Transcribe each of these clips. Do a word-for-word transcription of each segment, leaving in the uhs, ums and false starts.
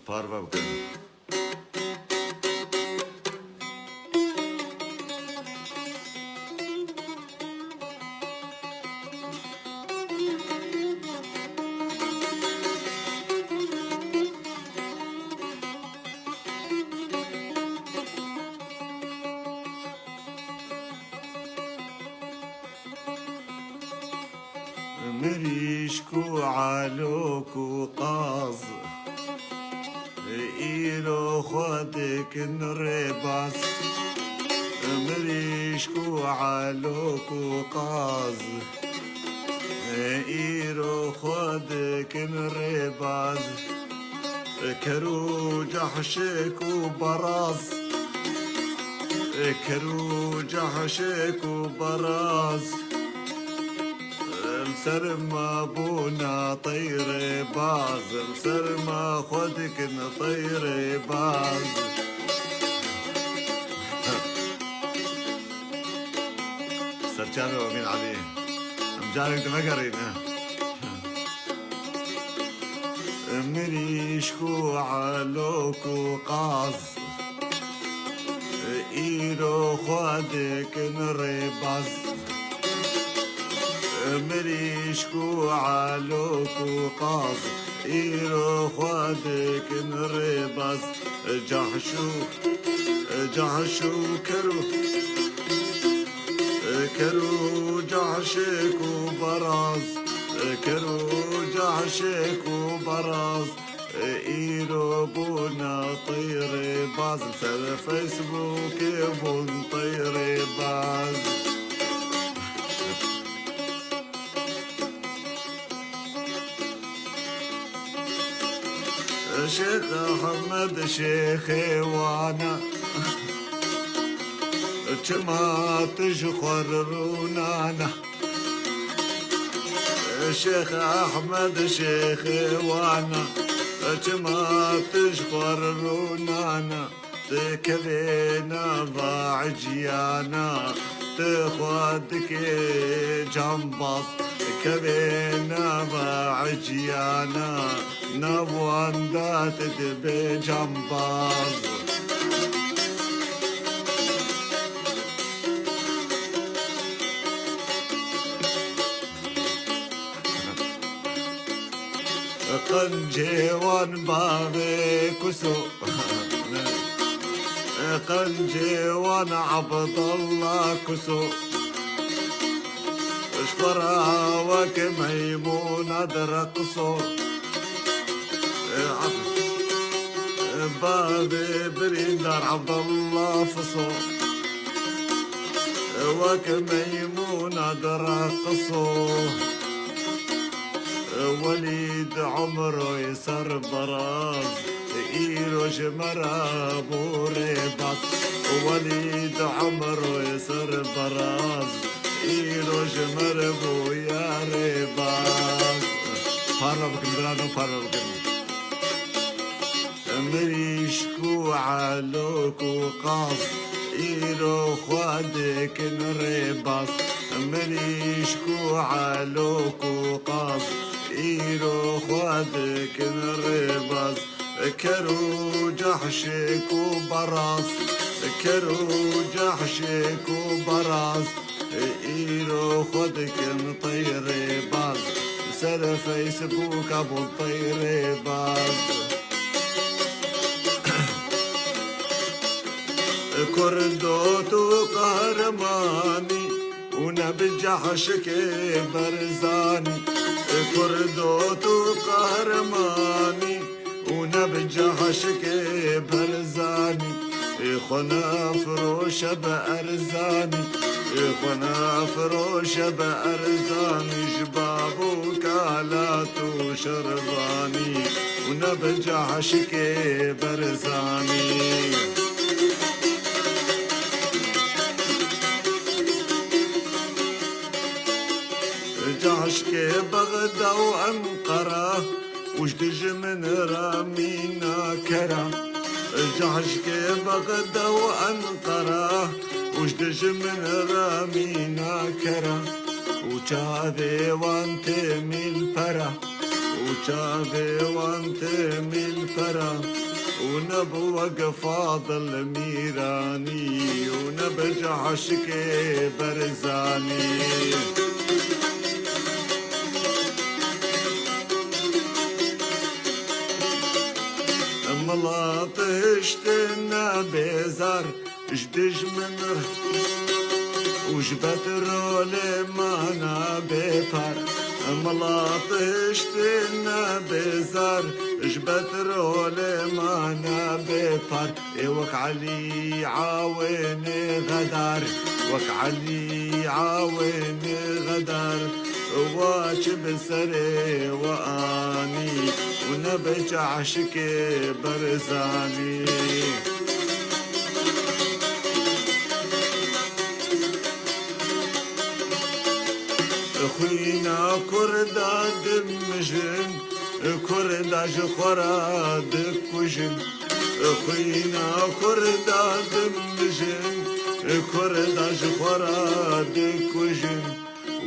Parve bikin. Mirîşk û elok û qaz, îro xwe dikin rêbaz. Mirîşk û elok û qaz, îro xwe dikin rêbaz. Ker û cehşik û baraz, ker û cehşik û baraz. Li ser me bûne teyrê baz, li ser me xwe dikin teyrê baz. Serçavê Emîn Elî. Em carek di vegerîne. Mirîşk û elok û qaz, îro xwe dikin rêbaz. Mirîşk û elok û qaz, îro xwe dikin rêbaz. Cahş û, cahş û ker û, ker û cahşik û baraz, ker û cahşik û baraz. Îro bûne teyrê baz, li ser Facebookê bûn teyrê baz. Şêx Ehmed şêxê wan e, çima tu ji xwe re rûnane? Şêx Ehmed şêxê wan e, çima tu ji xwe re rûnane? Dikevê nava eciyana, tu xwe dikê cambaz. Dikevê nava eciyana, nav wan de tu dibê cambaz. Qencê wan bavê Kuso, qencê wan Abdullah Kuso, ji xwe re wek meymûna direqiso. Bavê birîndar Abdullah Fiso, wek meymûna direqiso. Welîd Umroyê serbaraz, îro ji me re bû rêbaz. Welîd Umroyê serbaraz, îro ji me re bûye rêbaz. Parve bikin birano, parve bikin. Mirîşk û elok û qaz, îro xwe dikin rêbaz. Mirîşk û elok û qaz, îro xwe dikin rêbaz. Ker û cehşik û baraz, ker û cehşik û baraz. Îro xwe dikin teyrê baz, ser Facebooka bûn teyrê baz. Kurdo tu qehremanî û ne bi cehşikê berzanî. Kurdo tu qehremanî û ne bi cehşikê berzanî. Xwe nefiroşe bi erzanî, xwe nefiroşe bi erzanî. Ji bab û kala tu şervanî û ne bi cehşikê berzanî. Cehşikê Bexda û Enqera û ji dijmin re mîna kera. Cehşikê Bexda û Enqera û ji dijmin re mîna kera. Û çavê wan tê mîl pera û Çavê wan timî li pera û ne bi wek Fadil Mîranî û ne bi Cahşikê Berzanî. Milat hiştin ne bêzar, ji dijmin û ji petrolê mana bêpar. Milat hiştin ne bêzar, ji petrolê mana bêpar. Ê wek Elî Awênê xedar, wek Elî Awênê xedar. Wa çi bi serê we anî û ne bi Cahşikê Berzanî. Xwîna Kurda dimijin, Kurda ji xwe re dikujin. Xwîna Kurda dimijin, Kurda ji xwe re dikujin.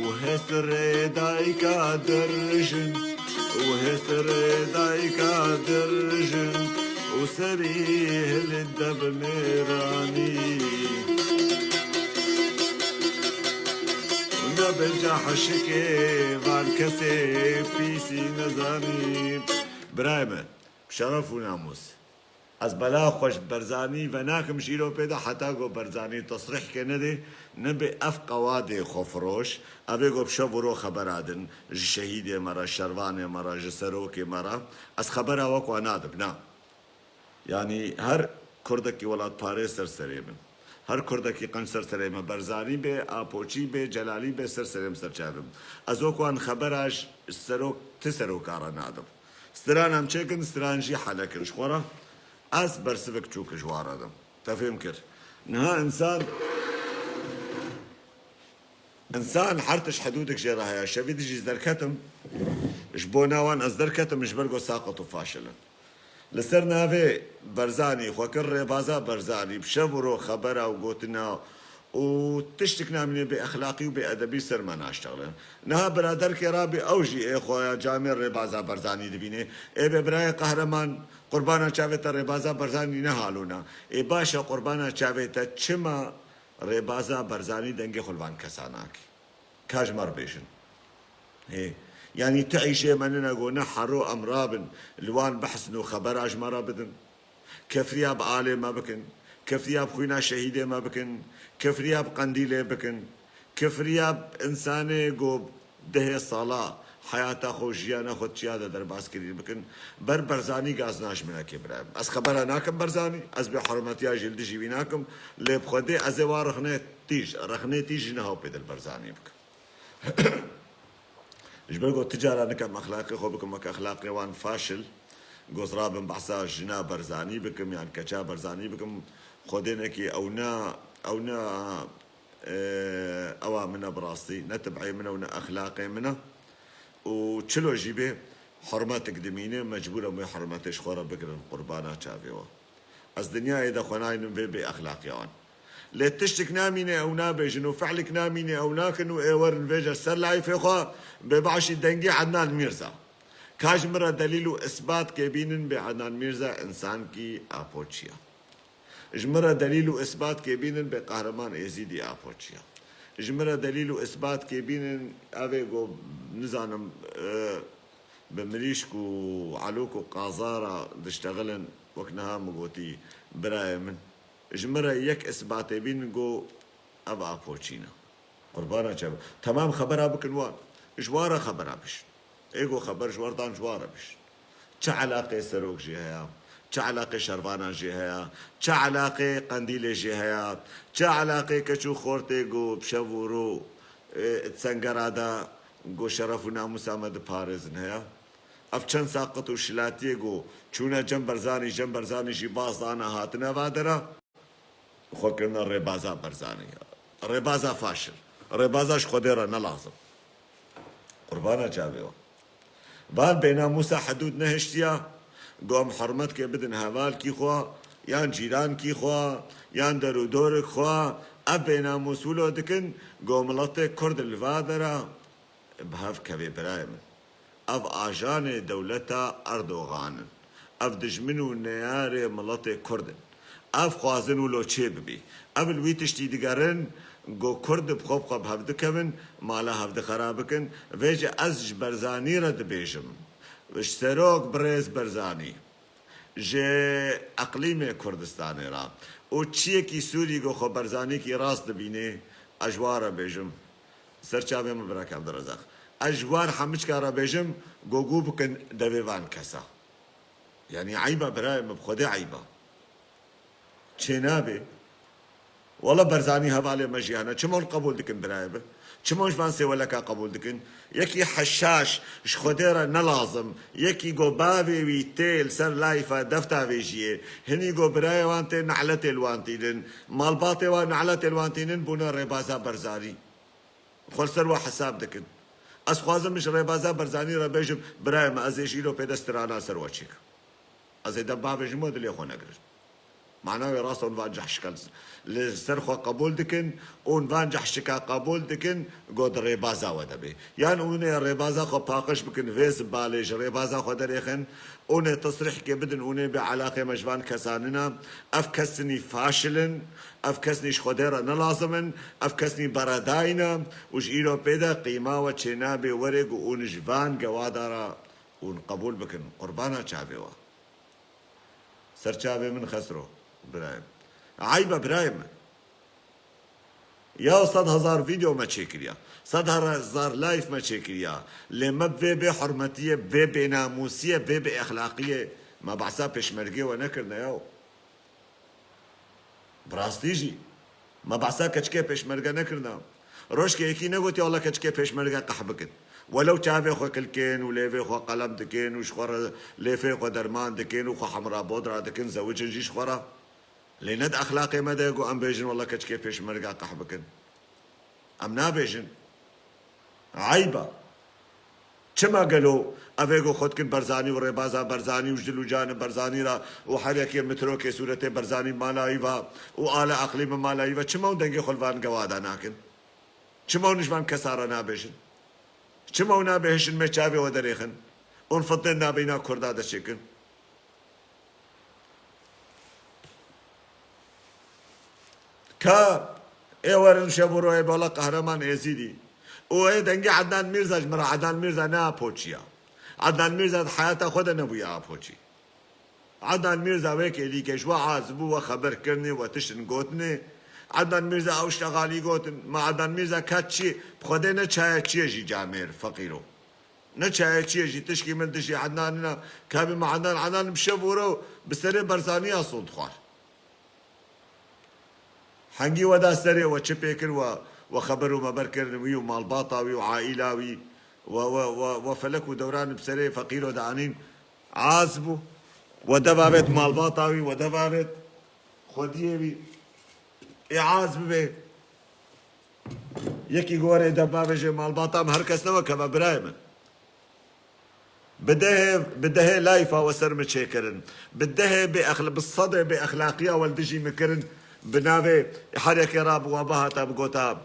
Û hêst rê dayika dirijin, û hêst rê dayika dirijin, û serî hilide bi mêranî. Ne bi Cahşikê van kesê pîsî nezanî. Birayê me, bi şeref û namûs. Ez bela xwe ji Berzanî venakim ji îro pê de heta ku Berzanî tesrîhke nedê, nebê ev qewadê xwefiroş, ev ê ku bi şev û ro xebera din, ji şehîdê me re, şervanê me re, ji serokê me re, ez xebera wek wan nadim, na. Yanî her Kurdekî welatparêz ser serê min. Her Kurdekî qenc ser serê min. Berzanî bê, Apoçî bê, Celalî bê, ser serê min ser çavê min. Ez wek wan xebera ji serok, ti seroka re nadim. Stran em çêkin, stran jî helekin ji xwe re. Ez bersivek çûk ji wan re dim. Te fêm kir. Niha însan, însan her tişt hidûdek jê re heye. Şevî dijî ez derketim. Ji bo nawan ez derketim, ji ber ku saqit û faşil in. Li ser navê Berzanî xwe kir rêbaza Berzanî. Bi şev û ro xebera û gotina û tiştik namîne bê exlaqî û bê edebî ser me naştexlin. Niha biraderkê rabî ew jî ê xwe ya camê rêbaza Berzanî dibîne. Ê bê birayê qehreman, qurbana çavê te rêbaza Berzanî ne halûna. Ê baş e, qurbana çavê te çima rêbaza Berzanî dengê xwe li van kesa nake? Ka ji me re bêjin. Hê. Yanî ti îşê me nine ku ne hero em rabin, li wan behsin û xebera ji me re bidin. Kefriya bi alê me bikin. Kefriya bi xwîna şehîdê me bikin. Kefriya bi qendîlê bikin. Kefriya bi însanê ku dehê sala heyata xwe û jiyana xwe çiya de derbas kirî bikin. Ber Berzanî gaz naşminekê birayê min. Ez xebera nakim Berzanî, ez bê hurmetiya jî li dijî wî nakim. Lê bi Xwedê ez ê wa rexnê tîj, rexnê tîj ji niha û pê de li Berzanî bikim. Ji ber ku ti cara nika em exlaqê xwe bikim wek exlaqê wan faşil, goz rabim behsa jina Berzanî bikim yan keça Berzanî bikim, Xwedê nekî ew ne, ew ne, e, ewa min e bi rastî, ne tib'ê min e û ne exlaqê min e. Û çilo jî bê, hurmetik dimîne, mecbûr em wê hurmetê ji xwe re bigirin qurbana çavê we. Ez dinyayê de xwe naynim vê bêexlaqiya wan. Lê tiştik namîne ew nabêjin û fi'lik namîne ew nakin û ê werin vêje ser layfê xwe, bê başî dengî Ednan Mîrza. Ka ji min re delîl û isbatkê bînin bê Ednan Mîrza însankî Apoçiya. Ji min re delîl û isbatkê bînin bê Qehreman Êzîdî Apoçiya. Ji min re delîl û isbatkê bînin evê ku nizanim, e, bi mirîşk û elok û qazara diştexilin, wek niha min gotî, birayê min. Ji min re yek isbatê bînin ku ev Apoçî ne. Qurbana çav. Temam xebera bikin wan. Ji wan re xebera bişin. Ê ku xeber ji wer dan ji wan re bişin. Çi elaqê serok jê heye? Çi elaqê şervana jê heye? Çi elaqê qendîlê jê heye? Çi elaqê keç û xortê ku bi şev û ro, e, di sengera de ku şeref û namûsa me diparêzin heye? Ev çend saqit û şilatiyê ku çûne cem Berzanî, cem Berzanî jî baz dane hatine va dera, xwe kirine rêbaza Berzanî. Rêbaza faşil. Rêbaza ji Xwedê re ne lazim. Qurbana çavê we. Van bênamûsa hidûd nehiştiya, ku em hurmetkê bidin hevalkî xwe, yan cîrankî xwe, yan derûdorek xwe, ev bênamûs wilo dikin, ku miletê Kurd li va dera bi hev kevê birayê min. Ev ajanê dewleta Erdogan in. Ev dijmin û neyarê miletê Kurd in. Ev xwazin wilo çê bibî. Ev li wî tiştî digerin, ku Kurd bi xwe bi xwe bi hev dikevin, mala hev dixera bikin. Vêce ez ji Berzanî re dibêjim. Ji Serok Birêz Berzanî, ji eqlîmê Kurdistanê re û çiyekî Sûrî ku xwe Berzanîkî rast dibînê, ez ji wan re bêjim. Ser çavê min birek Evdirezeq. Ez ji wan hemiçka re bêjim, ku gû bikin devê van kesa. Yanî eyba birayê min, bi Xwedê eyba. Çênabê. Wele Berzanî hevalê me jiyane. Çima hûn qebûl dikin birayê min? Çima hûn ji van sêweleka qebûl dikin? Yekî heşaş ji Xwedê re ne lazim. Yekî ku bavê wî tê li ser layfa defta vêjiyê. Hinî ku birayê wan tê neletê li wan tînin. Malbatê wan neletê li wan tînin bûne rêbaza Berzanî. Xwe li ser we hesab dikin. Ez xwazim ji rêbaza Berzanî re bêjim, birayê me, ez ê ji îro pê de strana ser we çêkim. Ez ê dema bavêjim we dilê xwe negirin. Mana wê rast e, hûn van cehşika li ser xwe qebûl dikin û hûn van cehşika qebûl dikin, ku di rêbaza we de bê. Yan hûn ê rêbaza xwe paqij bikin, vê zibalê ji rêbaza xwe derêxin, hûn ê tesrîhkê bidin, hûn ê bê elaqê me ji van kesanina. Ev kesinî faşil in. Ev kesnî ji Xwedê re ne lazim in, ev kesnî beredayî ne û ji îro pê de qîma we çênabê werê ku hûn ji van gewada re hûn qebûl bikin. Qurbana çavê we. Ser çavê min Xesro, birayê min. Eyb e birayê min. Ya sed hezar vîdeo me çêkiriya. Sed hezar live me çêkiriya. Lê me bi vê bêhurmetiyê, bi vê bênamûsiyê, bi vê bêexlaqiyê me behsa pêşmergê we nekirine ya. Bi rastî jî. Me behsa keçikê pêşmerge nekirina. Rojkê yekî negotiye wele keçikê pêşmerge qeh bikin. Welew çavê xwe kilkên û lêvê xwe qelem dikin û ji xwe re lêfê xwe derman dikin û xwe hemra bodra dikin, zewicin jî ji xwe re. Lê ne di exlaqê me de ye ku em bêjin wele keçikê pêşmerge qeh bikin. Em nabêjin. Eyb e. Çima gelo ev ê ku xwe dikin Berzanî û rêbaza Berzanî û ji dil û canê Berzanî re û her yekê mitrokê sûretê Berzanî mala wî ve û ala eqlîmê mala wî ve, çima hûn dengê xwe li van gewada nakin? Çima hûn ji van kesa re nabêjin? Çima hûn nabêhişin me çavê we derêxin? Hûn fitnê nabeyna Kurda de çêkin. Ka ê werin şev û royê bala Qehreman Êzîdî. Û ê dengê Ednan Mîrza ji min re, Ednan Mîrza ne apoçiya. Ednan Mîrza di heyata xwe de nebûye apoçî. Ednan Mîrza wê kêlî ke ji we azibû, we xeber kirinê, we tiştin gotinê. Ednan Mîrza ew ştegalî gotin. Ma Ednan Mîrza ket çi? Bi Xwedê ne çaye çiye jî camêr, feqîro. Ne çaye çiye jî tişkî min dijî Ednan nina. Kabî me Ednan, Ednan bi şev û rew bi serê Berzaniya sond xwar. Hengî we da serê we çi pê kir we, we xeber û meber kirin wî û malbata wî û aîla wî, we, we, we, we felek û dewran bi serê feqîro de anîn, az bû. We deva vêt malbata wî, we deva vêt xwediyê wî. Ê az bibe. Yekî gorê de bavêje malbata min, her kes ne wek heva birayê min. Bi dehê, bi dehê layfa we ser min çêkirin. Bi dehê bê exla-, bi sedê bê exlaqiya we li dijî min kirin. Bi navê her yekê re bi we bihata bigota,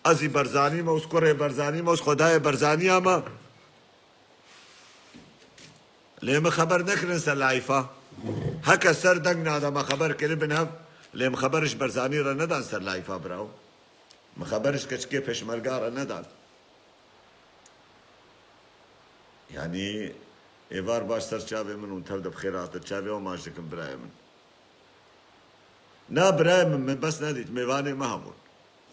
ez î Berzanî me, ez kurê Berzanî me, ez xwedayê Berzaniya me. Lê min xeber nekirin ser layfa. Heke ser deng nade me xeber kiribin hev. Lê min xeber ji Berzanî re nedan ser layfa biraw. Min xeber ji keçikê pêşmerga re nedan. Yanî êvar baş ser çavê min û tev de bi xêr hatin. Çavê we maç dikim birayê min. Na birayê min, min bes nedît, mêvanê me hebûn.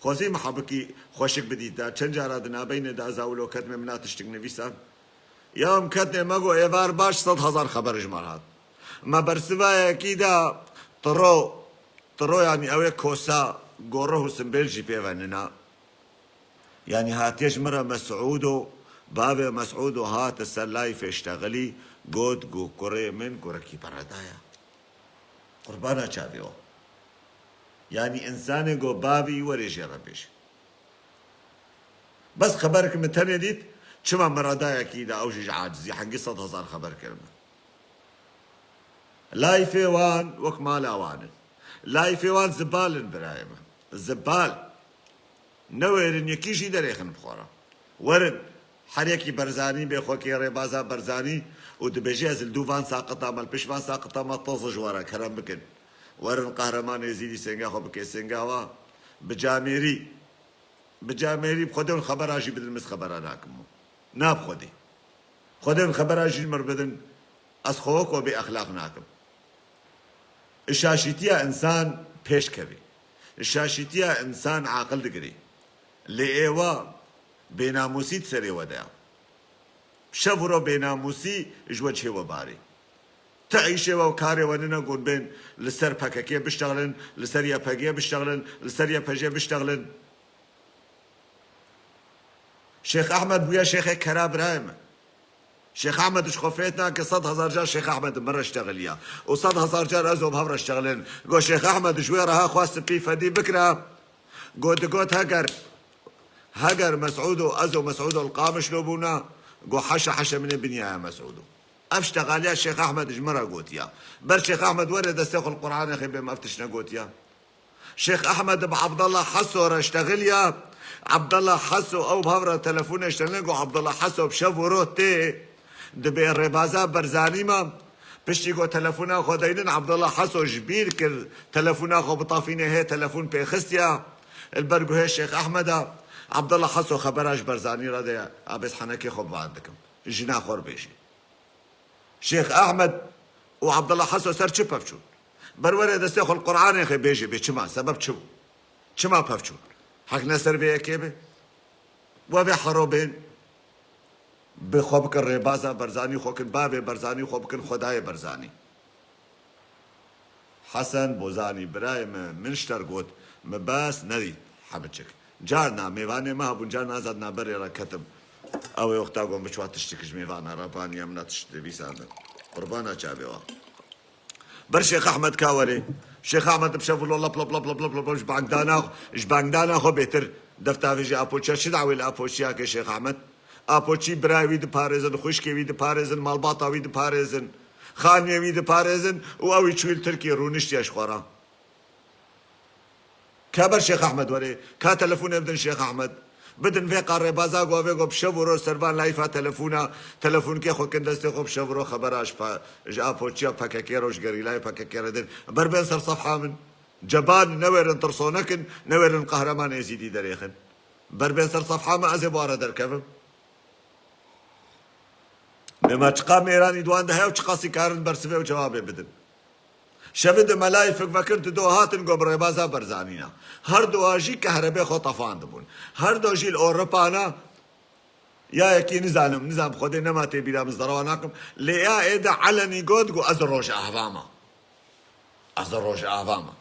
Xwezî min hebikî xweşik bidîta. Çend cara di nabeynê de ez ewilo ketime min na tiştik nivîsan. Ya em ketnê me got, êvar baş sed hezar xeber ji me re hat. Me bersiva yekî da tiro, tiro yanî ew ê kosa goreh û simbêl jî pê ve nina. Yanî hatiye ji min re Mesûdo, bavê Mesûdo hate ser layfê ştexilî, got, got, kurê min kurekî beredaya. Qurbana çavê we. Yanî însanê got bavî werê jê re bêje. Bes xeberek min tenê dît, çima miradayekî de ew jî ji acizî, hengî sed hezar xeber kirime. Layfê wan wek mala wan in. Layfê wan zibal in birayê min. Zibal. Newêrin yekî jî derêxin bi xwe re. Werin. Her yekî Berzanî bê xwekê rêbaza Berzanî û dibêjî ez li dû van saqita me, li pişt van saqita me tiz ji we re kerem bikin. Werin Qehreman Êzîdî sênga xwe bike sênga wa. Bi camêrî, bi camêrî bi Xwedê hûn xebera jî bidin, min xebera nakim. Na bi Xwedê. Xwedê hûn xebera jî ji mir bidin, ez xwe wek we bê exlaq nakim. Şaşîtiya însan pêş kevî. Şaşîtiya însan aqil digirî. Lê êwa bênamûsî di serê we de ya. Şev û ro bênamûsî ji we çê we barî. Ti îşê we û karê we nine gon bên li ser P K K biştexlin, li ser Y P G biştexlin, li ser Y P J biştexlin. Şêx Ehmed bûye şêxê kera birayê min. Şêx Ehmed ji xwe fêt nake, sed hezar car Şêx Ehmed min re ştexiliya. Û sed hezar car ez û bi hev re ştexilin. Got Şêx Ehmed ji wê reha xwest spî fedî bikira. Got digot heger, heger Mesûd û ez û Mesûd ol Qamişlo bûna. Got heşe heşe min ê binyaya Mesûd. Ev ştexaliya Şêx Ehmed ji min re gotiya. Ber Şêx Ehmed were destê xwe li Qur'anê xê bê me ev tişt negotiya. Şêx Ehmed bi Abdallah Heso re ştexiliya. Abdallah Heso ew bi hev re telefonê ştexilin, got Abdallah Heso bi şev û roj tê. Dibê rêbaza Berzanî me. Piştî got telefona xwe deynin, Abdallah Heso ji bîr kir telefona xwe bitafîne, hê telefon pê xistiya. Li ber guhê Şêx Ehmeda. Abdallah Heso xebera ji Berzanî re de, abêz henekê xwe bi van dikim. Jina xwe re bêjî. Şêx Ehmed û Abdullah Heso ser çi pevçûn? Ber were destê xwe li Qur'anê xê bêjê bê çima, sebeb çi bû? Çima pevçûn? Hek ne ser vê yekê be? We vê hero bên bi xwe bikin rêbaza Berzanî, xwe kin bavê Berzanî, xwe bikin Xwedayê Berzanî. Hesen Bozanî, birayê me, min ji te re got, min bes nedît, Hemiçik. Carna mêvanê me hebûn, carna ez hat naberê re ketim. Ew ê wexta got, min çawa tiştik ji mêvana re baniye, min tişt nivîsandin. Qurbana çavê wa. Ber Şêx Ehmed ka werê. Şêx Ehmed bi şev û lo lap lap lap lap lap lap ji bankdana, ji bankdana xwe bêtir. Deftavêjê Apoçiya çi dawê li Apoçiya ke Şêx Ehmed? Apoçî birayê wî diparêzin, xwişkê wî diparêzin, malbata wî diparêzin, xaniyê wî diparêzin û ew ê çûyî li Tirkiyê rûniştiye ji xwe re. Ka ber Şêx Ehmed werê, ka telefonê bidin Şêx Ehmed. Bidin vê qarê baza go vê go bi şev û roj servan layfa telefona, telefonkê xwe kin destê xwe bi şev û roj xebera ji pa-, ji Apoçiya P K K re û ji gerîlayê P K K re din. Ber bên ser sefha min. Ceban newêrin tirso nekin, newêrin Qehreman Êzîdî derêxin. Ber bên ser sefha min ez ê bi wan re derkevim. Bê me çiqa mêranî di wan de heye û çiqasî karin bersivê û cewabê bidin. Şevê de me layfik vekir, di do hatin go bi rêbaza Berzanî ne. Her doa jî kehrebê xwe tefandibûn. Her do jî li Ewropa ne. Ya yekî nizanim, nizam Xwedê nema tê bîra min zerawa nakim. Lê ya ê de elenî got, got ez Rojava me. Ez Rojava me.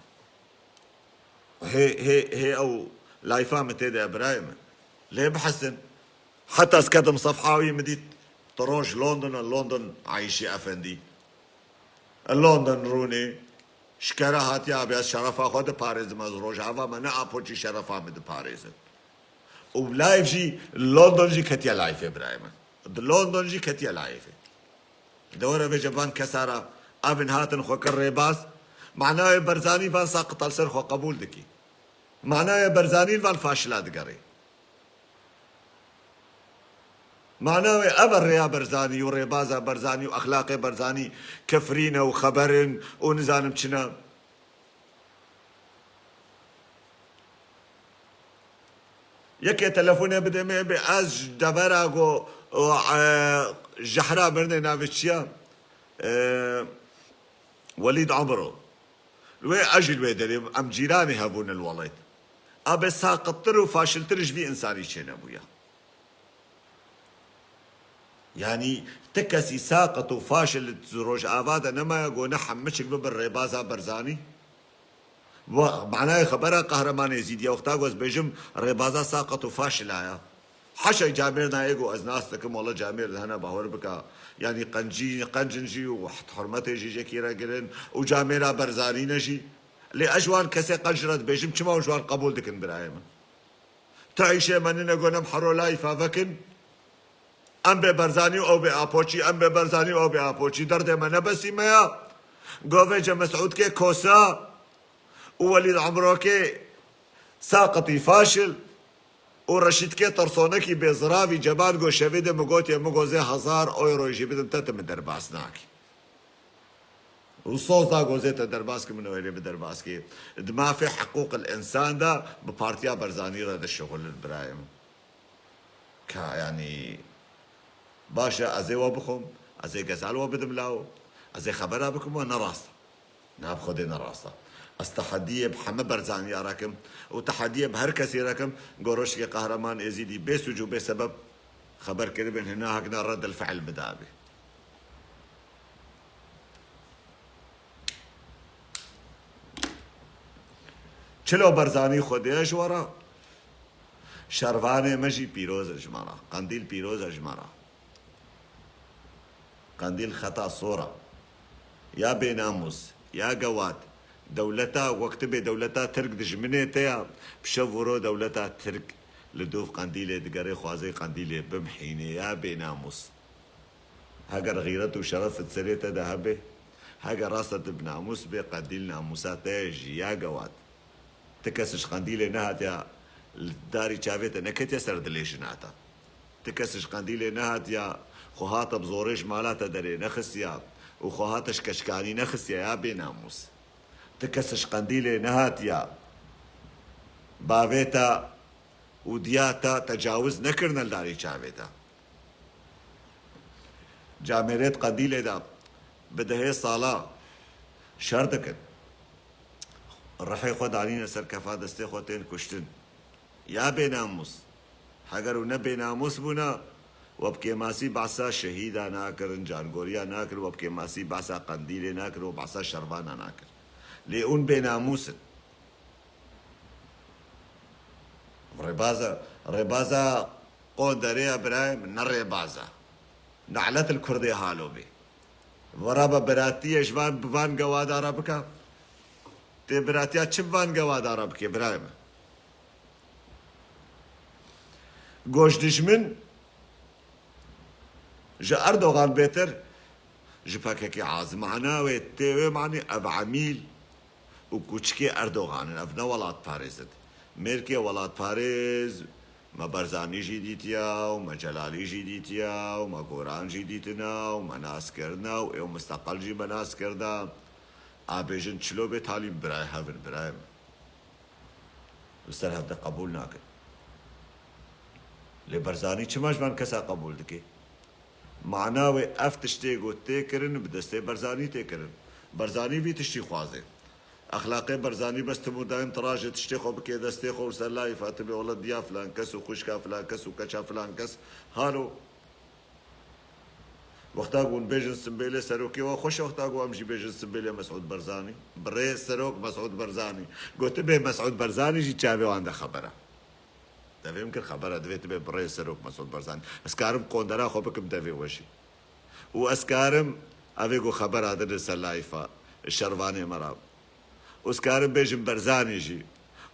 Hê, hê, hê ew layfa min tê de birayê min. Lê bihesin. Heta ez ketim sefha wî min dît. Tu roj London, London Ayşe Efendî. London rûnê. Şikera hatiye abi ez şerefa xwe diparêzim, ez Rojava me ne Apoçî şerefa min diparêzin. Û layf jî London jî ketiye layfê birayê min. Di London jî ketiye layfê. Dewere vêce van kesa re evin hatin xwe kir rêbaz. Manayê Berzanî van saqita li ser xwe qebûl dikî. Manayê Berzanî li van faşila digerê. Mana wê ev e rêya Berzanî û rêbaza Berzanî û exlaqê Berzanî kefrîn e û xeber in û nizanim çi ne. Yekê telefonê bide me bê ez ji devera go, o, e, Jehra mirinê navê çi ye? E, Welîd Emro. Li wê ez jî li wê derê bûm. Em cîranê hebûn li welêt. A bê saqittir û faşiltir ji vî însanî çênebûye. Yanî ti kesî saqit û faşil di Rojava de nemaye go ne hemiçik bibin rêbaza Berzanî? Wa manayê xebera Qehreman Êzîdî ye. Wexta ku ez bêjim rêbaza saqit û faşila ya. Heşa camêrna yê ku ez nas dikim, wele camêr de hene, bawer bike. Yanî qencî, qencin jî û hurmetê jî jekî re girin û camêra Berzanî ne jî. Lê ez ji wan kesê qenc re dibêjim, çima hûn ji wan qebûl dikin birayê min? Tu îşê me nine, gonem hero layfa vekin. Em bê Berzanî û ew bê Apoçî, em bê Berzanî û ew bê Apoçî. Derdê me ne besî me ya. Govê ce Mesûdkê kosa û Welîd Emrokê saqitî faşil. Û Reşîdkê tersonekî bêziravî ceban go şevê de min gotiye, min go zê hezar euro jî bidim te, tu min derbas nakî. Û soz da go zê te derbas kim, min wêrê bi derbas kî. Di mafê hiqûqil însan de bi Partiya Barzanî re dişixulin birayê min. Ka, yanî, baş e, ez ê we bixwim, ez ê gezel we bidim law, ez ê xebera bikim we, ne rast e. Na bi Xwedê ne rast e. Ez tehediyê bi heme Barzaniya re kim û tehediyê bi her kesî re kim, go rojekê Qehreman Êzîdî bê sûc û bê sebeb xeber kiribin, hina hekna reddil fiil bidabê. Çilo Barzanî Xwedê ji we re, şervanê me jî pîroz e ji me re, qendîl pîroz e ji me re. Qendîl xeta sor e. Ya bênamûs, ya gewat, dewleta, wek tu bê dewleta Tirk dijminê te ya, bi şev û ro dewleta Tirk li dûv Qendîlê digere, xwazê Qendîlê bimhînê, ya bênamûs. Heger xîret û şeref di serê te de hebe, heger rasta tu bi namûs bê, Qendîl namûsa te ye jî, ya gewat. Ti kes ji Qendîlê nehatiya, li darî çavê te neketiye, ser dilê jina te. Ti kes ji Qendîlê nehatiya, xwe hate bi zorê ji mala te derê nexistiya û xwe hate ji keçkanî nexistiya, ya bênamûs. Ti kes ji Qendîlê nehatiya, bavê te û diya te tecawiz nekirine li darî çavê te. Camêrêt Qendîlê de bi dehê sala şer dikin. Rihê xwe danîne ser kefa destê xwe, tên kuştin. Ya bênamûs. Heger û ne bênamûs bûna, we bi kêmasî behsa şehîda nakirin, cangoriya nakirin, we bi kêmasî behsa Qendîlê nakirin, we behsa şervana nakirin. Lê hûn bênamûs in. Rêbaza, rêbaza qonderê ya birayê min, ne rêbaza. Ne'let li kurdê halo bê. Vera be biratiyê ji van, bi van gewadara bike. Tê biratiya çi bi van gewadara bike birayê min? Goş dijmin ji Erdogan bêtir ji P K K az. Mana wê tê wê manî ev emîl û kûçikê Erdogan in. Ev ne welatparêz in. Mêrkê welatparêz me Barzanî jî dîtiya û me Celalî jî dîtiya û me Goran jî dîtina û me nas kirina û ê û misteqel jî me nas kirina. A bêjin çilo bê talîm birayê hev in, birayê min. Li ser hev de qebûl nakin. Lê Barzanî çima ji van kesa qebûl dike? Mana wê ev tiştê got tê kirin, bi destê Barzanî tê kirin. Barzanî vî tiştî xwaze. Exlaqê Barzanî bes tim û dayim tiraje tiştê xwe bike destê xwe û ser layîfa tibê wele diya filan kes û xwişka filan kes û keça filan kes. Halo. Wexta ku hûn bêjin Simbêlê serokê we xweş e, wexta ku em jî bêjin Simbêlê Mesûd Barzanî. Birêz serok Mesûd Barzanî. Got, tibê Mesûd Barzanî jî çavê wan de xeber e. Devê min kir xeber e, divê tibê birêz serok Mesûd Barzanî. Ez karim qondera xwe bikim devê we jî. Û ez karim, evê ku xebera didin ser layîfa şervanê me re. Û ez karim bêjim Barzanî jî.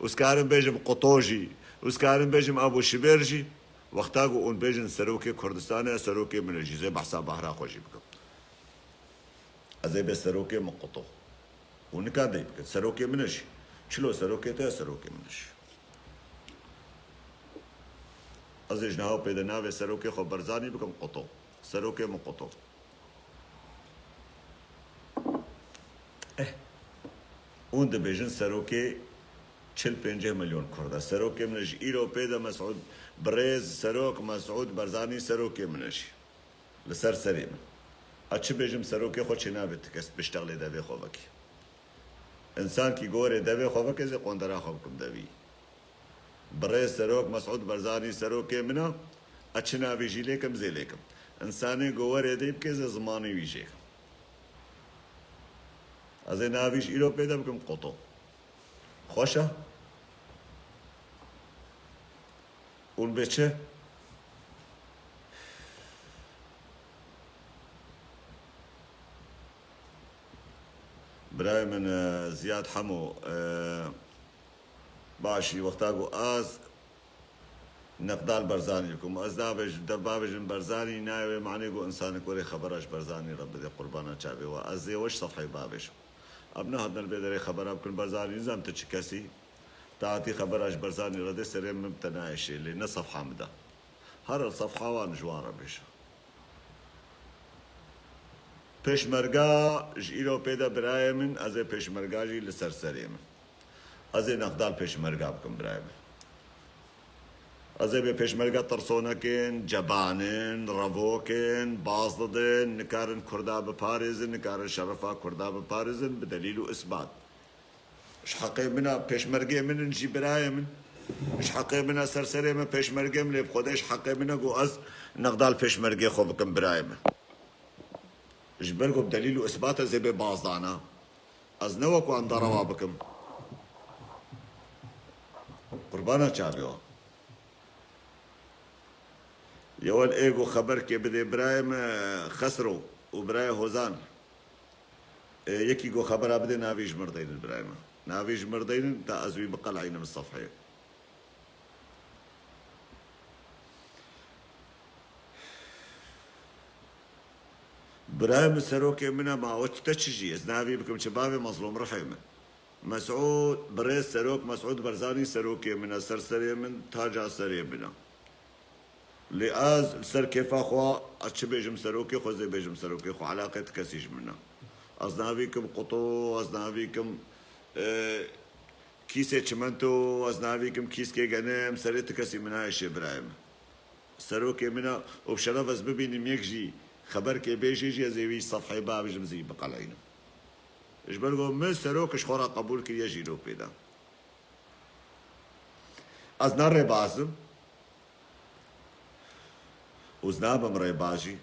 Û ez karim bêjim Quto jî. Û ez karim bêjim Abu Şibêr jî. Wexta ku hûn bêjin serokê Kurdistanê, serokê min e jî, zê behsa bahra xwe jî bikim. Ez ê bê serokê min Quto. Û nika dey bikin. Serokê min e jî. Çilo serokê te ye, serokê min e jî. Ez ê ji niha pê de navê serokê xwe Barzanî bikim Quto. Serokê min Quto. Eh. Hûn dibêjin serokê çil pêncî milyon Kurd e. Serokê min e jî, îro pê de Mesûd, birêz serok Mesûd Barzanî serokê min e jî. Li ser serê min. A çi bêjim serokê xwe çê nabe ti kes biştexlê devê xwe vekî. Însankî gorê devê xwe veke zê qondera xwe bikim devî. Birêz serok Mesûd Barzanî serokê min e, ez çi navê jî lêkim zê lêkim. Însanê ku werê dey bike zê zimanê wî jê. Ez ê navî ji îro pê de bikim Quto. Xweş e? Hûn bê çi? Birayê min, e, Ziyad Hemo, e, Başî, wexta ku ez neqdal Barzanî bikim, ez nabêjim, te bavêjim Barzanî, nayê wê manê ku însanek werê xebera ji Barzanî re bide qurbana çavê we. Ez ê we ji sefheyê bavêjim. Em nehatine li vê derê xebera bikin Barzanî, nizam tu çi kesî. Te hatî xebera ji Barzanî re de, serê min bi te nayê şê, lê ne sefha min de. Here li sefha wan ji wan re bêje. Pêşmerga ji îro pê de birayê min, ez ê pêşmerga jî li ser serê min. Ez ê nexdal pêşmerga bikim birayê min. Ez ê bê pêşmerga tirsonek in, ceban in, revok in, baz didin, nikarin Kurda biparêzin, nikarin şerefa Kurda biparêzin, bi delîl û isbat. Ji heqê min a, pêşmergê min in jî birayê min. Ji heqê min a, ser serê min pêşmergê min, lê bi Xwedê ji heqê min e ku ez nexdal pêşmergê xwe bikim birayê min. Ji ber ku bi delîl û isbat ez ê bê bazdana. Ez ne wek wan derewa bikim. Qurbana çavê wan. Yewel ê ku xeberkê bidê birayê me Xesro û birayê Hozan. Ê, yekî ku xebera bidê navê ji mir deynin birayê me. Navê ji mir deynin ta ez wî biqeleynim sefheyê. Birayê min serokê min e, ma o te çi jî? Ez navî bikim çi bavê Mezlûm Rihê min. Mesûd, birêz serok Mesûd Barzanî serokê min e, ser serê min, taca serê min e. Lê ez li ser kêfa xwe, ez çi bêjim serokê xwe, zê bêjim serokê xwe, eleqê ti kesî ji min e. Ez navî kim quto, ez navî kim, e, kîsê çimento, ez navî kim kîskê genim, serê ti kesî min nayê şê birayê min. Serokê min e û bi şeref ez bibînim yek jî xeberkê bêjê jî ez ê wî sefhê bavêjim zî biqeleynim. Ji ber ku min serok ji xwe re qebûl kiriye jî lo pê de. Ez ne rêbaz im û ez nabim rêbaz jî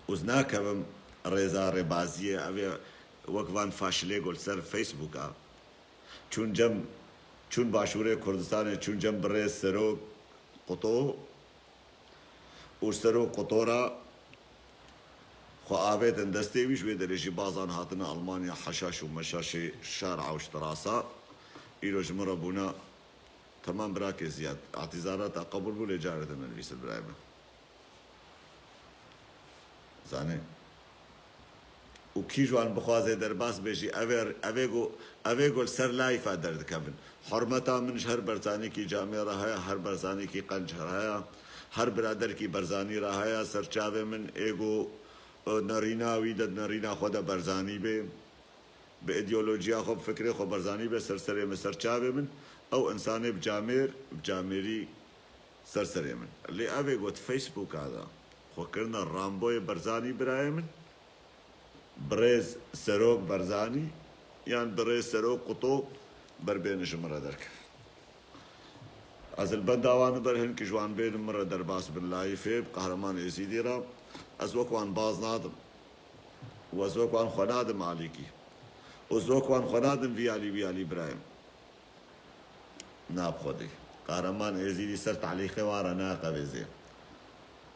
û ez nakevim rêza rêbaziyê. Ev ê wek van faşilê ku li ser Facebooka çûn cem, çûn Başûrê Kurdistanê, çûn cem birêz serok Quto û serok Qutora xwe avêtin destê wî, ji wê derê jî bazan hatine Almanya, heşaş û meşaşê şar ew ji tirasa. Îro ji min re bûne, temam birakê Ziyad. Îtîzara te qebûl bû, lê carê din binivîsin birayê min. Zanê. Û kî ji wan bixwaze derbas be jî, ev ê, ev ê ku, ev ê ku li ser layfa derdikevin. Hurmeta min ji her Barzanîkî camê re heye, her Barzanîkî qenc re heye, her biraderkî Barzanî re heye, ser çavê min ê ku, e, nerîna wî de, nerîna xwe de Barzanî bê. Bi îdeolojiya xwe, bi fikrê xwe Barzanî be ser serê min, ser çavê min, ew însanê bi camêr, bi camêrî ser serê min. Lê ev ê got Facebooka de xwe kirine Ramboyê Barzanî birayê min, birêz serok Barzanî yan birêz serok Quto ber bêne ji min re derkevin. Ez li benda wan ber hin ki ji wan bênim min re derbas bin layîfê, bi Qehreman Êzîdî re. Ez wek wan baz nadim. Û ez wek wan xwe nadim alîkî. Û ez wek wan xwe nadim vî alî wî alî birayê min. Na bi Xwedê. Qehreman Êzîdî ser tehlîqê wan re naqevêzê.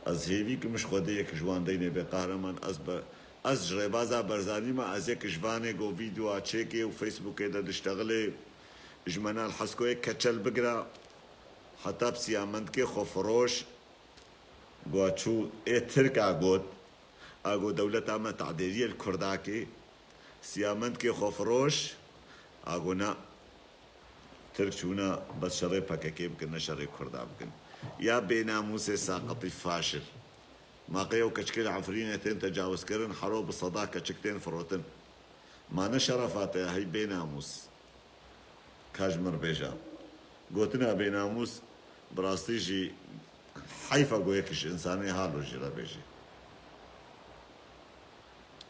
Ez hêvî kim ji Xwedê yek ji wan deynê bê Qehreman. Ez be, ez ji rêbaza Barzanî me, ez yek ji vanê ku vîdyoa çêkê û Facebookê de diştexilê, ji Menal Heskoyê keçel bigire, heta bi siyamendikê xwefiroş, ku çû ê Tirk a got, a got dewleta me tadêriyê li Kurdakê, siyamendikê xwefiroş, a got na, Tirk çûne bes şerê P K K bikin, ne şerê Kurda bikin. Ya bênamûsê saqitî faşil. Ma qey ew keçikê li Efrînê tên tecawizkirin, hero bi seda keçik tên firotin. Ma ne şerefa te ya, hey bênamûs. Ka ji min re bêje. Gotina bênamûs bi rastî jî heyfa ku yek ji însanê halo jî re bêjî.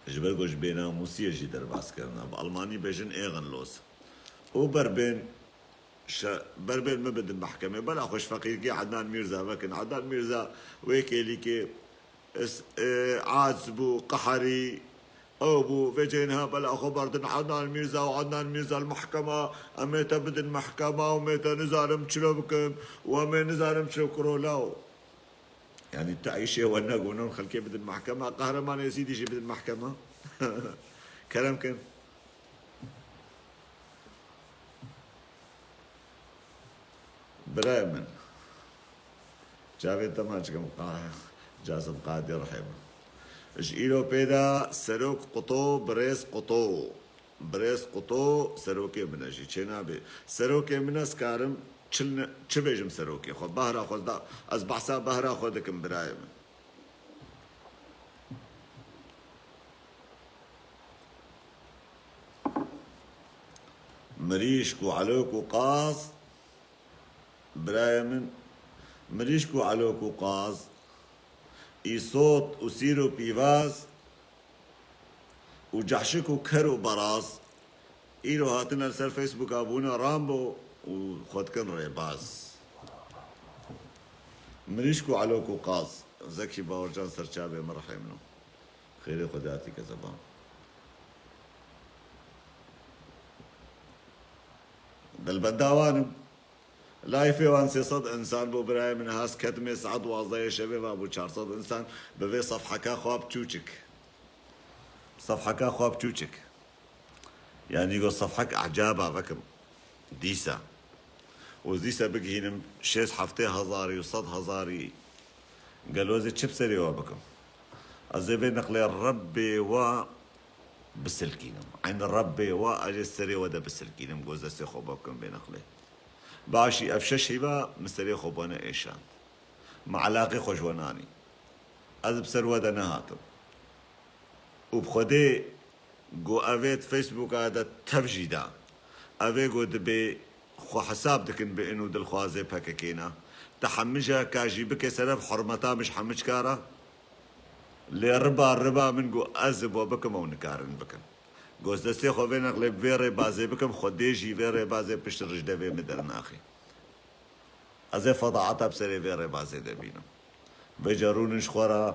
Ji ber ku ji bênamûsiyê jî derbas kirine. Bi almanî bêjin Ehrenlos. Û berbên şe-, berbên min bidin mehkemê. Bela xwe ji feqîrkî Ednan Mîrza vekin. Ednan Mîrza wê kêlîkê is-, e, aciz bû, qeherî, ew bû. Vê ceyê niha bela xwe berdin Ednan Mîrza û Ednan Mîrza li mehkema, em ê te bidin mehkema û em ê te nizanim çilo bikin û em ê nizanim çilo kuro law. Yani tu eyşê we negonon xelkê bidin mehkema, Qehreman Êzîdî jî bidin mehkema. Kerem kin. Birayê min. Çavê te ma çikim qa-, Casim Qadî rihê min. Ji îro pê de serok Quto, birêz Quto. Birêz Quto serokê min e jî, çênabê. Serokê min e, ez karim çi ne-, çi bêjim serokê xwe? Behra xwe da, ez behsa behra xwe dikim birayê min. Mirîşk û elok û qaz, birayê min, mirîşk û elok û qaz, îsot û sîr û pîvaz, û cehşik û ker û beraz, îro hatine li ser Facebooka bûne Rambo û xwe dikin rêbaz. Mirîşk û elok û qaz. Zekî Bawercan serçavê min, rihê min o. Xêrê Xwedê hatî kezeban. Dilbenda wan im. Layfê wan sê sed insan bû, birayê min, has ketmê saet duwazdehê şevê ve bû çar sed insan, bi vê sefheka xwe bi çûçik. Sefheka xwe bi çûçik. Yanî got sefhek ecaba vekim. Dîsa. Û dîsa bigihînim şêst heftê hezarî û sed hezarî. Gelo ez ê çi bi serê we bikim? Ez ê vê neqlê Rebbê we bisilkînim. Eyn Rebbê we ez ê serê we de bisilkînim. Got ez destê xwe bikim vê neqlê. Başî ev şeş hîva min serê xwe bone êşand. Min elaqê xwe ji we nanî. Ez bi ser we de nehatim. Û bi Xwedê got ev ê di Facebooka de tev jî da. Ev ê got dibê xwe hesab dikin bi in û dilxwazê P K K ne. Te hemija ka jî bike serev hurmeta min ji hemiçka re. Lê riba riba min got ez ê bo bikim ew nikarin bikin. Got ez destê xwe vê neqlê bi vê rêbazê bikim, Xwedê jî vê rêbazê pişt rijdevê min dernaxê. Ez ê fedaeta bi serê vê rêbazê de bînim. Vêca rûnin ji xwe re,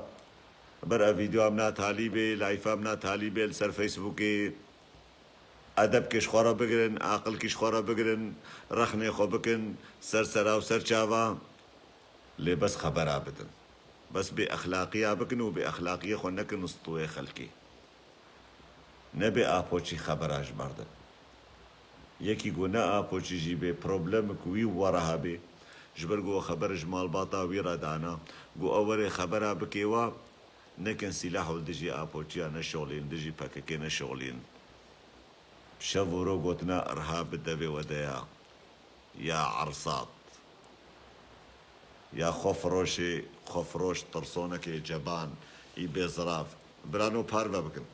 ber ev vîdeoya min a talî bê, layfa min a talî bê li ser Facebookê. Edebkê ji xwe re bigirin, aqilkî ji xwe re bigirin, rexnê xwe bikin, ser sera û ser çava. Lê bes xebera bidin. Bes bê exlaqiya bikin û bê exlaqiyê xwe nekin stûyê xelkê. Nebê apoçî xebera ji berdin. Yekî ku ne apoçî jî bê problemek wî û we re hebê, ji ber ku we xeber ji malbata wî re dana, ku ew were xebera bikê we, nekin sîlah û dijî apoçiya neşolîn, dijî P K K neşolîn. Şev û ro gotina irhab bi devê we de ya. Ya ersat. Ya xwefiroşê, xwefiroş tirsonekê ceban, î bêzirav. Birano parve bikin.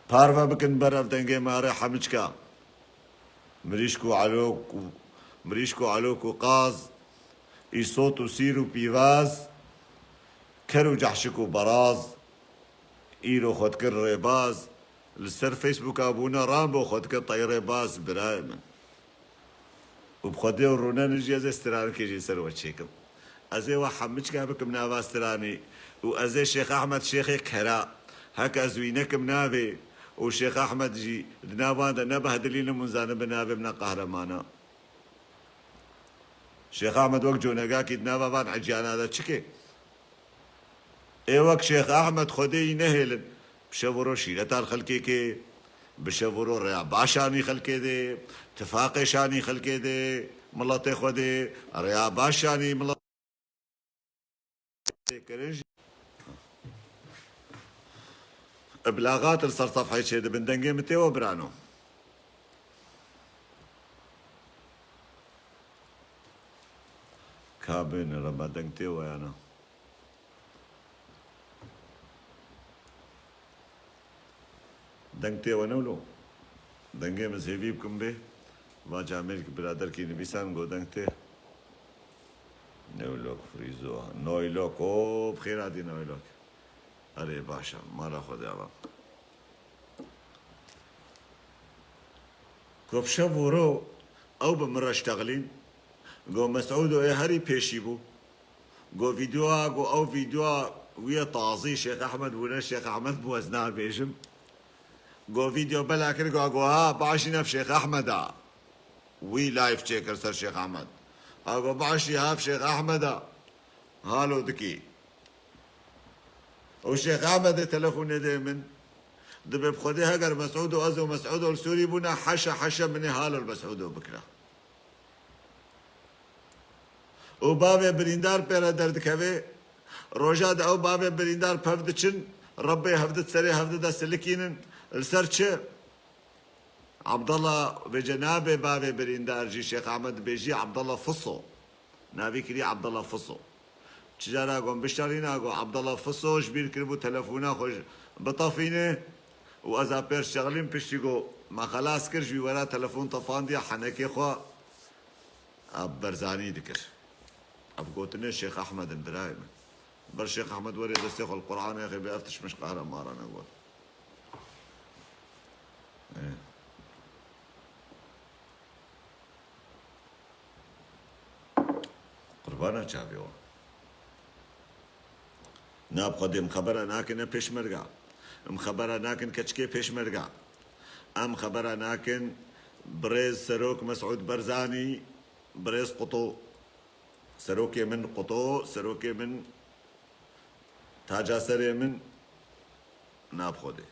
Parve bikin ber ev dengê mare hemiçka. Mirîşk û elok û, mirîşk û elok û qaz, îsot û sîr û pîvaz, ker û cehşik û beraz, îro xwe dikir rêbaz, li ser Facebooka bûne Rambo xwe dikir teyrê baz, birayê min. Û bi Xwedê û rûnenê jî ez ê stranikê jî ser we çêkim. Ez ê we hemiçka bikim nava stranê û ez ê Şêx Ehmed Şêxê Kera, heke ez wî nekim navê û Şêx Ehmed jî di navan de nebehdilînim û zanibe navê min e Qehremana. Şêx Ehmed wek conegakî di nava van eciyana de çikê? Ê wek Şêx Ehmed Xwedê yî nehêlin. Bi şev û ro şîreta li xelkê kê, bi şev û ro rêya baş şanî xelkê dê, tifaqê şanî xelkê dê, miletê Xwedê, rêya baş şanî miletê kirin jî. Îblaxat li ser sefheyê çêdibin, dengê min tê we birano. Ka bêne re me deng tê we ya na? Deng tê we ne wilo? Dengê min zêvî bikim bê. Va camêrkî biraderkî nivîsan go deng tê. Newlok Frîzo. Noylok. O, bi xêr hatî Noylok. Erê baş e. Mala xwe de ava. Ku bi şev û ro ew bi min re ştexilîn. Go Mesûdo ê herî pêşî bû. Go vîdeoya, go ew vîdeoya wî ye tazî, Şêx Ehmed bûne, Şêx Ehmed bû ez nabêjim. Go vîdeo bela kir, go, go ha, başî ne bi Şêx Ehmed a. Wî live çêkir ser Şêx Ehmed. Ha go başî ha bi Şêx Ehmed a. Halo dikî. Û Şêx Ehmedê telefonê dê min. Dibê bi Xwedê heger Mesûdo ez û Mesûdo li Sûrî bûna, heşe heşe min ê halo li Mesûdo bikira. Û bavê birîndar pê re derdikeve. Roja de ew bavê birîndar pev diçin, Rebbê hevdi serê hevdi de silikînin. Li ser çi? Abdallah vêce nabe bavê birîndar jî Şêx Ahmed dibêjî Abdallah Fiso. Navî kirî Abdallah Fiso. Çi cara got bişarîna got Abdallah Fiso ji bîr kiribû telefona xwe ji-, bitefîne û ez a pêr şexlîm piştî got me xelas kir ji wî wera telefon tefandiya henekê xwe a Berzanî dikir. Ev gotinê Şêx Ahmed in birayê min. Ber Şêx Ahmed werê destê xwe li Qur'anê xê bê ev tişt min ji qehra mara negot. Ê. Qurbana çavê wan. Na bi Xwedê em xebera nakin ne pêşmerga. Em xebera nakin keçikê pêşmerga. Em xebera nakin birêz Serok Mesûd Berzanî, birêz Quto. Serokê min Quto, serokê min taca serê min na bi Xwedê.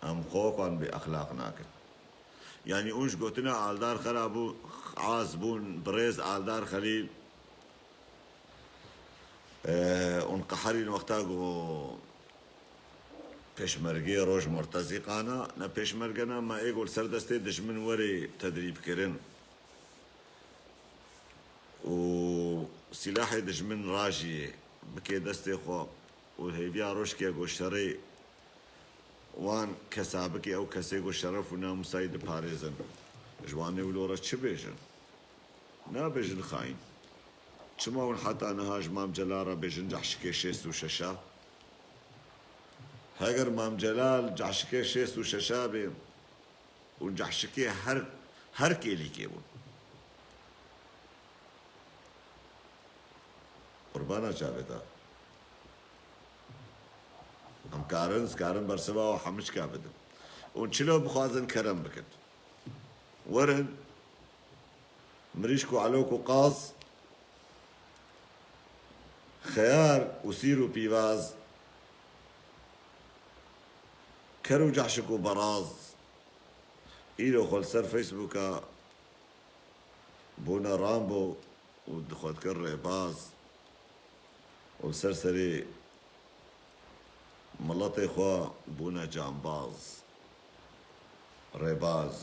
Em xwe xwan bê exlaq nakin. Yanî hûn ji gotina Aldar Xera bû, az bûn, birêz Aldar Xelîl. Ee, hûn qeherîn wexta ku pêşmergê roj murtezîqana, ne pêşmergena, me ê ku li ser destê dijmin werê tedrîb kirin. Û sîlahê dijmin rajiyê bike destê xwe û hêviya rojke ku şerê wan kesa bike, ew kesê ku şeref û namûsayî diparêzin. Ji wan ê wilo re çi bêjin? Nabêjin xayîn. Çima hûn heta niha ji Mam Celal re bêjin cehşikê şêst û şeş a? Heger Mam Celal cehşikê şêst û şeş a bê, hûn cehşikê her, her kêlîkê bûn. Qurbana çavê te. Em karin, ez karin bersiva we hemû çika bidim. Hûn çilo bixwazin kerem bikin. Werin, mirîşk û elok û qaz, xeyar û sîr û pîvaz, ker û cehşik û beraz, îro xwe li ser Facebooka bûne Rambo û di xwe dikir rêbaz û li ser serê miletê xwe bûne cambaz. Rêbaz.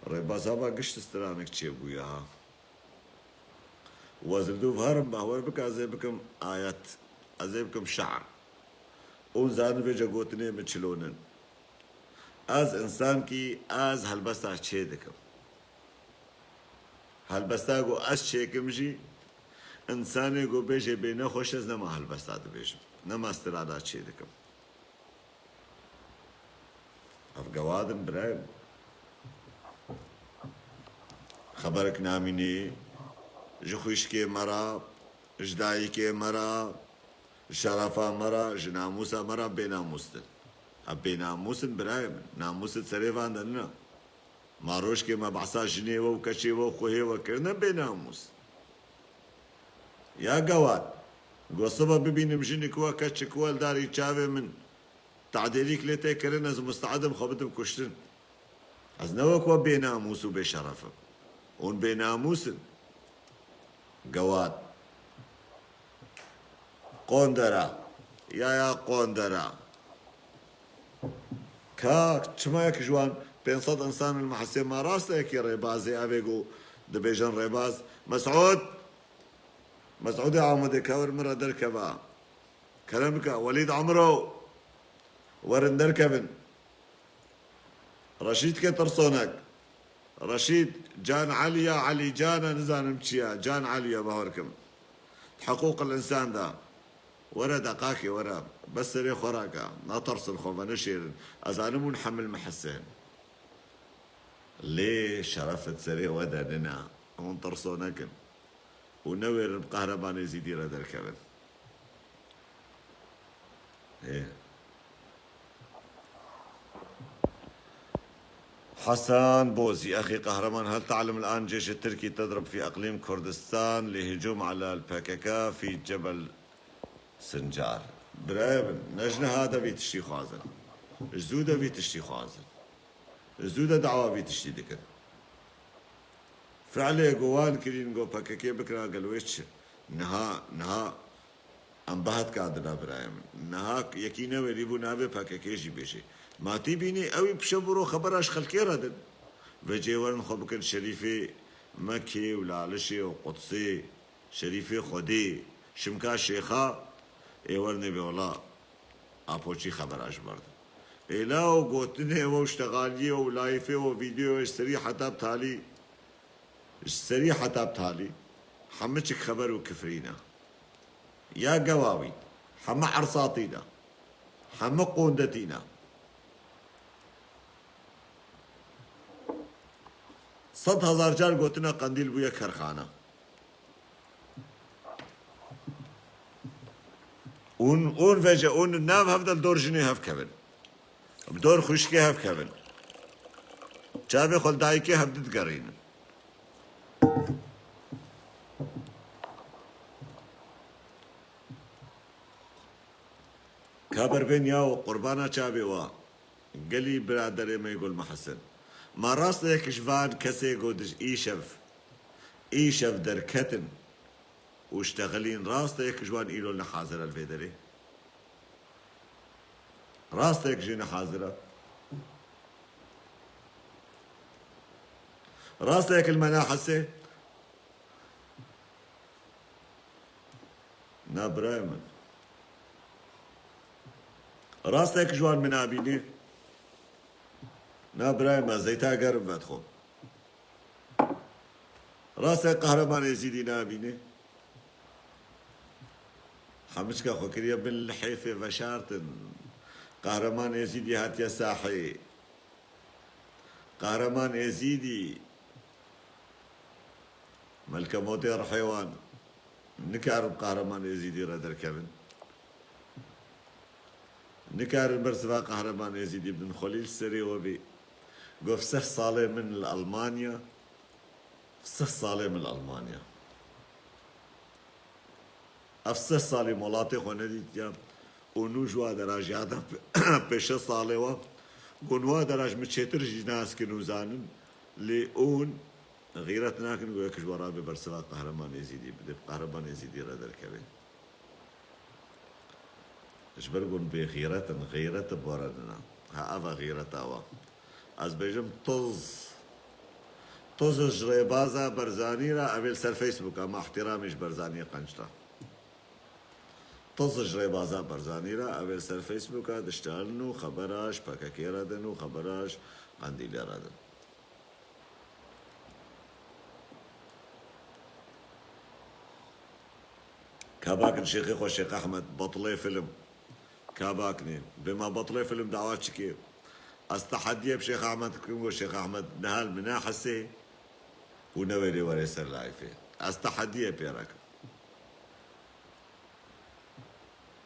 Rêbaz hava gişt stranek çêbûye ha. Û ez li dûv herim behwer bike, ez ê bikim ayet, ez ê bikim şe'r. Hûn zanibê ce gotinê min çilonin. Ez însankî, ez helbesta çê dikim. Helbesta ku ez çêkim jî, însanê ku bêje bê nexweş ez nema helbesta dibêjim. Nema strada çê dikim. Ev gewad in birayê min. Xeberek namînî ji xwişkê me re, ji dayikê me re, ji şerefa me re, ji namûsa me re bênamûs din. Ev bênamûs in birayê min. Namûs di serê van de nina. Ma rojkê me behsa jinê we û keçê we û xwehê we kirine bênamûs. Ya gewad, go sibe bibînim jinik we keçik we li darî çavê min tadêlîk lê tê kirin, ez musteedim xwe bidim kuştin. Ez ne wek we bênamûs û bêşeref im. Hûn bênamûs in. Gewad. Qondera. Ya ya qondera. Ka çima yek ji wan pênc sed însan in mehesê ma rast e yekî rêbazê ev ê ku dibêjin rêbaz. Mesûd. Mesûdê Amedê kewir min re derkeva. Kerem bike, Welîd Emro. Werin derkevin. Reşîd ke tirsonek. Reşîd, Can Elî ya Elî Can e, nizanim çi ye. Can Elî ye, bawer kim. Di hiqûqil însan de. Were deqakê were. Bes serê xwe rake. Netirsin xwe venişêrin. Ez zanim hûn hemil mehesên. Lê şerefit serê we de nina. Hûn tirsonek in. û newêrin bi Qehreman Êzîdî re derkevin. Ê. Hasan Bozî, أخي قهرمان، هل تعلم الآن جيش التركي تضرب في إقليم كردستان لهجوم على البي كي كي في جبل سنجار؟ Birayê min, ne ji niha de vî tiştî xwazin. Ji zû de vî tiştî xwazin. Zû de dawa vî tiştî dikin. Fiilê ku wan kirîn, ku P K K bikira, gelo wê çi? Niha, niha Em behet kadina birayê min. Niha yekî newêrî bû navê P K K jî bêjê. Ma tî bînî ew ê bi şev û ro xebera ji xelkê re din. Vecê werin xwe bikin Şerîfê Mekê û Lalişê û Qudsê, Şerîfê Xwedê, şimka Şêxa, ê werin ê bê wela Apoçî xebera ji ber din. Êla û gotinê we û ştexaliyê we û layîfê we û vîdeoyê ji serî heta bi talî Ji serî heta bi talî hemû çik xeber û kifrî ne. Ya gewawî, hemû ersatî ne, hemû qondetî ne. Sed hezar car gotina qendîl bûye kerxane. Ûn, ûn veje, ûn nav hev de li dor jinê hev kevin. Bi dor xwişkê hev kevin. Çavê xwe li dayikê hev digerînin. Ka berbên yaw qurbana çavê wa. Gelî biraderê me Gul Mehesin. Ma rast e yek ji van kesê ku dij îşev, îşev derketin û ştexilîn, rast e yek ji wan îro ne hazir e li vê derê? Rast e yek jî ne hazir e? Rast e yek li me nahesê? Na birayê min. Rast e yek ji wan min nabînî? Na birayê me, zeyta gerim vedixwe. Rast e Qehreman Êzîdî nabînî? Hemû çika xwe kiriye bin lihêfê veşartin. Qehreman Êzîdî hatiye sahê. Qehreman Êzîdî, Melkemotê rihê wan, nikarin Qehreman Êzîdî re derkevin. Nikarin bersiva Qehreman Êzîdî bidin. Xwelî li serê we bê. Got, seh salê min li Elmanya, seh salê min li Elmanya. Ev seh salî molatê xwe nedîtiya û nû ji wa dera jî hate pê-, pê şeş salê wa got, wa dera ji min çêtir jî nas kin û zanin, lê ûn xîret nakin ku yek ji we rabê bersiva Qehreman Êzîdî bide, bi Qehreman Êzîdî re derkeve. Ji ber ku hûn bêxîret in, xîret bi we re nina. Ha, ev e xîreta we. Ez bêjim toz. Toz ji rêbaza Barzanî re, ev ê li ser Facebooka, ma ihtiramê ji Barzaniyê qenc re. Toz ji rêbaza Barzanî re, ev ê li ser Facebooka diştelin û xebera ji P K K re din û xebera ji Qendîlê re din. Ka bakin şêxê xwe Şêx Ehmed, betilê film. Ka bakinê. Bê ma betilê film dawa çikê? Ez tehediyê bi Şêx Ehmed dikim, got Şêx Ehmed niha li min nahesê û newêrê were ser layfê. Ez tehediyê pê re kim.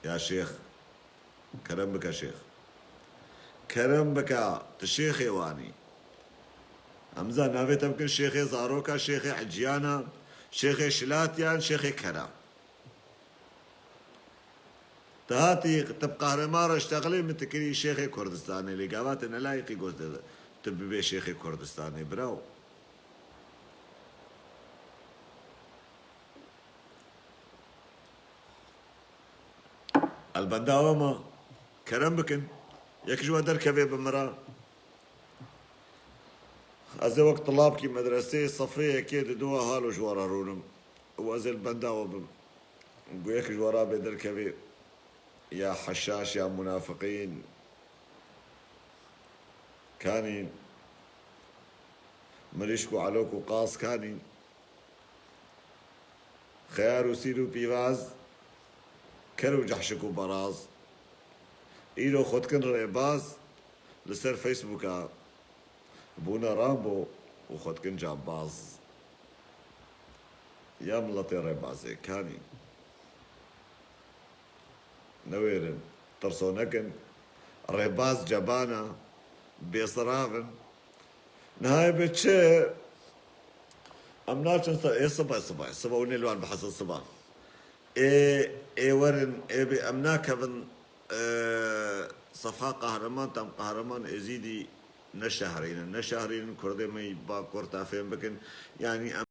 Ya şêx, kerem bike şêx. Kerem bike, tu şêxê wanî. Em zan navê te bikin şêxê zaroka, şêxê eciyana, şêxê şilatiyan, şêxê kera. Tu hatî, tu bi qehreman re ştexilê min tu kirî şêxê Kurdistanê, lê gava tu nelayîqî got tu bibê şêxê Kurdistanê, biraw. El benda we ma kerem bikin. Yek ji we derkeve bi min re. Ez ê wek tilabkî medreseyê sefrê yekê di dua halo ji we re rûnim. Û ez ê li benda we bim. Gu yek ji we re bê derkevê. Ya heşaş ya munafiqîn. Kanî. Mirîşk û elok û qas kanî. Xeyar û sîr û pîvaz, ker û cehşik û beraz. Îro xwe dikin rêbaz li ser Facebooka. Bûne Rambo û xwe dikin cambaz. Ya miletê rêbazê, kanî. Newêrin, tirso nekin. Rêbaz cebana, bêsirav in. Niha ê bi çi? Em naçin se-, ê sibe, sibe, sibe û nê li wan bihezin sibe. Ê, ê werin, ê bi em nakevin, e, sefha qehreman, tam qehreman Êzîdî neşehrînin. Neşehrînin, Kurdê me yî Bakur ta fêm bikin. Yanî em